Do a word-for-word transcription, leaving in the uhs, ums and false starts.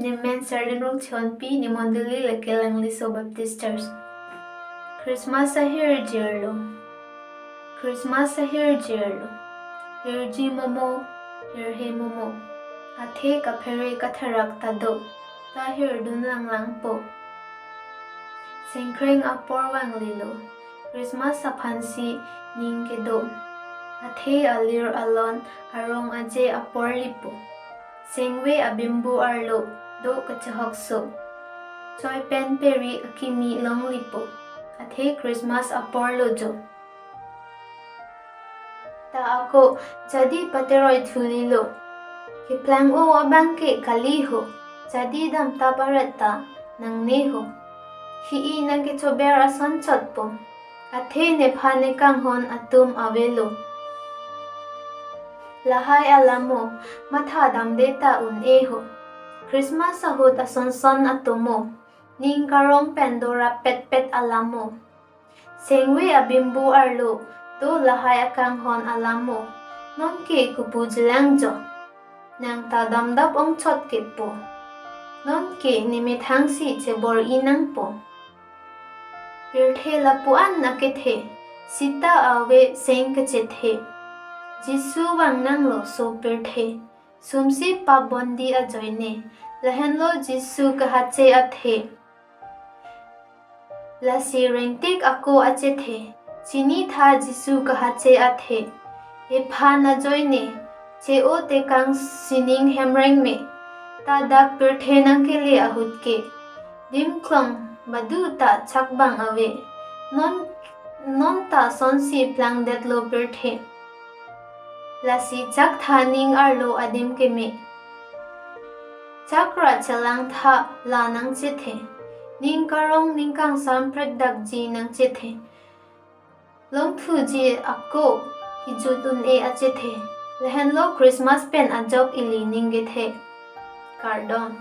Nemen Serlin Rongchonpi, ne mondoli lake Langliso Baptist Church. Christmas ahirjirlo. Christmas ahirjirlo. Hirji momo, hirhe momo. Athe kaphere katharak ta do, ta hirdun langlangpo. Sengkreng apor vanglelo. Christmas aphansi ning kedo. Athe alir alon arong aje apor lipo. Sengve abimbu arlo do kachehokso. Choi pen peri akimi longlipo. Athe Christmas apor lo jo. Ta ako jadi pateroi thulilo. Keplang-o abang ke kali ho. Jadi damtap arat ta nangne ho. Hi-i nangkechober ason chotpo. Athe nephan nekanghon atum avelo. Lahai alamo, matha damde ta un-e ho. Christmas ahut asonson atomo. Ning karong pen do rapetpet alamo. Sengve abimbu arlo, do lahai akanghon alamo. Nonke kopu jilang jo. Nang ta damdap ongchot kepo. Nonke nemethangsi chebor-i nangpo. Pirthe lapu-an akethe, sita ave seng kachethe. Jisu vangnanglo so pirthe. Sumsi pap bondi ajoine, lahenlo Jisu kahache athe. Lasi rengtik ako achethe, chinitha Jisu kahache athe. Ephan ajoine, che-o tekang sining hemreng me, ta dak pirthe nangkele ahut ke. Dimklong badu ta chakbang ave. Non, non ta sonsi plangdetlo pirthe. Lasi chaktha ning arlo adim keme. Chakra chelangtha la nangchethe. Ning karong ning kangsam prekdakji nangchethe. Longthuji ako kijut un-e achethe. Lahenlo Christmas pen ajok ili ning kethe. Kardom.